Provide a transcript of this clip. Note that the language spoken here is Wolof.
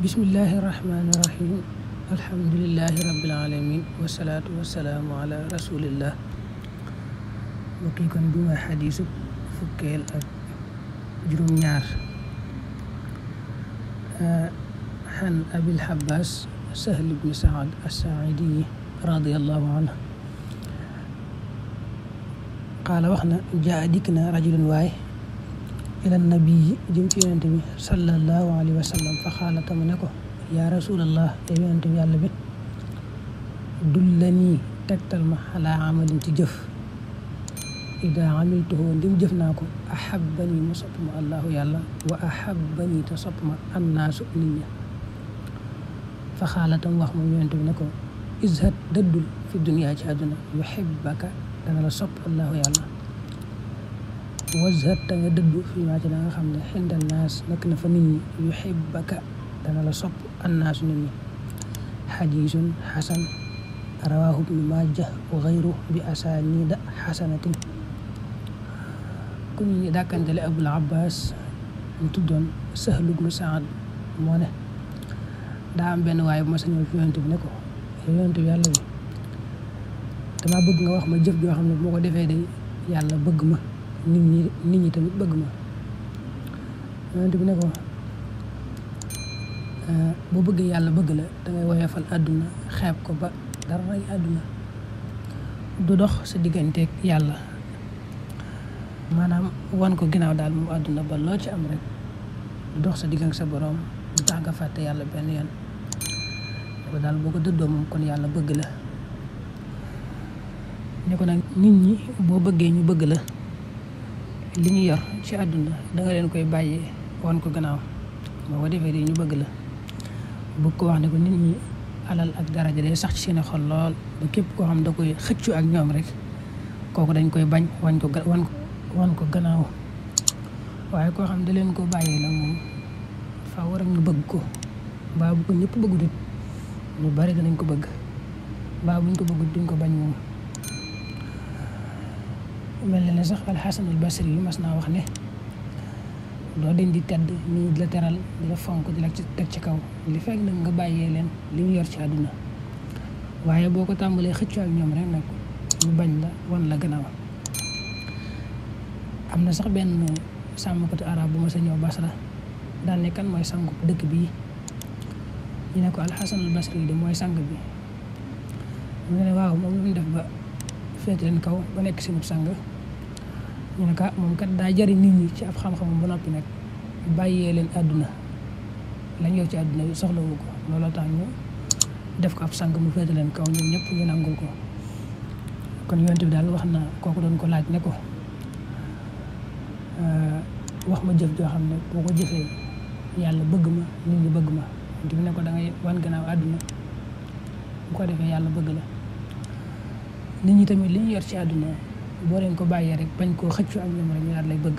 bismillahi rahmaani rahim alhamdulillahi rabbil alamin wasalaatu wasalaamu ala rasulillah mbokk yi kon bi mooy xadiisu fukkeel ak juróom-ñaar xan abil xabaas sahl ibni saad as-saaidi radiallahu anhu qaala wax na jaa dikk na rajulun waay ila nabii jëm ci yonente bi sallallahu alayhi wa sallam fa xaala tamu ne ko yaa rasulallah yow yonente bi yàlla bi dullanii tegtal ma xalaa amalin ci jëf ida amiltuhu ndim jëf naa ko ahabbani ma sopp ma allahu yàlla wa ahabbani te sopp ma annaasu nit ñi fa xaala tam wax moom yonente bi ne ko izhad dëddul fi duniyaa ci àdduna yuhibbaka dana la sopp allahu yàlla wazhad ta nga dëddu fii maa ci da nga xam ne xindal naas nekk na fa nit ñi yuhibbaka dana la sopp annaasu nit ñi xadiisun xasan rawaahu ibnu maaja wa gayru bi asaaniida xasanatin ku ñu dàkkantele abul abbas ñu tuddoon sahlu ibnu saad moo ne daa am benn waaye bu ma sa ñëw fi yonent bi ne ko yonent bi yàlla bi dama bëgg nga wax ma jëf joo xam ne bu ma ko defee day yàlla bëgg ma nit ñi tamit bëgg ma yonent bi ne ko boo bëggee yàlla bëgg la dangay woyofal àdduna xeeb ko ba dara rey àdduna du dox sa digganteeg yàlla maanaam wan ko ginnaaw daal moom àdduna ba loo ci am rek du dox sa diggante sa boroom du tax nga fàtte yàlla benn yoon ko daal boo ko dëddoo moom kon yàlla bëgg la ne ko nag nit ñi boo bëggee ñu bëgg la li ñu yor ci àdduna danga leen koy bàyyee wan ko gannaaw boo ko defee di ñu bëgg la bëgg ko wax ne ko nit ñi alal ak daraja day sax ci seen xol lool ba képp koo xam da koy xëccu ak ñoom rek kooku dañ koy bañ wan ko gannaaw waaye koo xam da leen ko bàyyee nag moom faaw rek ñu bëgg ko mbaa bu ko ñëpp bëggu dit ñu bari danañ ko bëgg mbaa buñ ko bëggut duñ ko bañ moom mel na ne sax alxasan al basri yi mas naa wax ne doo den di tedd nii di la teral di la fonk di la teg ci kaw li fekk nag nga bàyyee leen li ñu yor ci àdduna waaye boo ko tàmbalee xëccoo ak ñoom rek nag ñu bañ la wan la gannaaw am na sax benn sàmmkatu arab bu ma sa ñëw Basra daan ne kan mooy sangu dëkk bii ñu ne ko alxasan al basri yi de mooy sang bi mu ne waaw moom lu ñu def ba féete leen kaw ba nekk si mut sang ñu ne ka moom kat daa jariñ nit ñi ci ab xam-xamam ba noppi nag bàyyee leen àdduna lañ yor ci àdduna bi soxlawu ko looloo tax ñu def ko ab sang mu féete leen kaw ñun ñëpp ñu nangul ko kon yonent bi daal wax na kooku doon ko laaj ne ko wax ma jëf joo xam ne boo ko jëfee yàlla bëgg ma nit ñi bëgg ma yonent bi ne ko da ngay wan gannaaw àdduna bu ko defee yàlla bëgg la nit ñi tamit li ñu yor ci àdduna boo leen ko bàyyee rek bañ koo xëccu ak ñoom rek ñu daal lay bëgg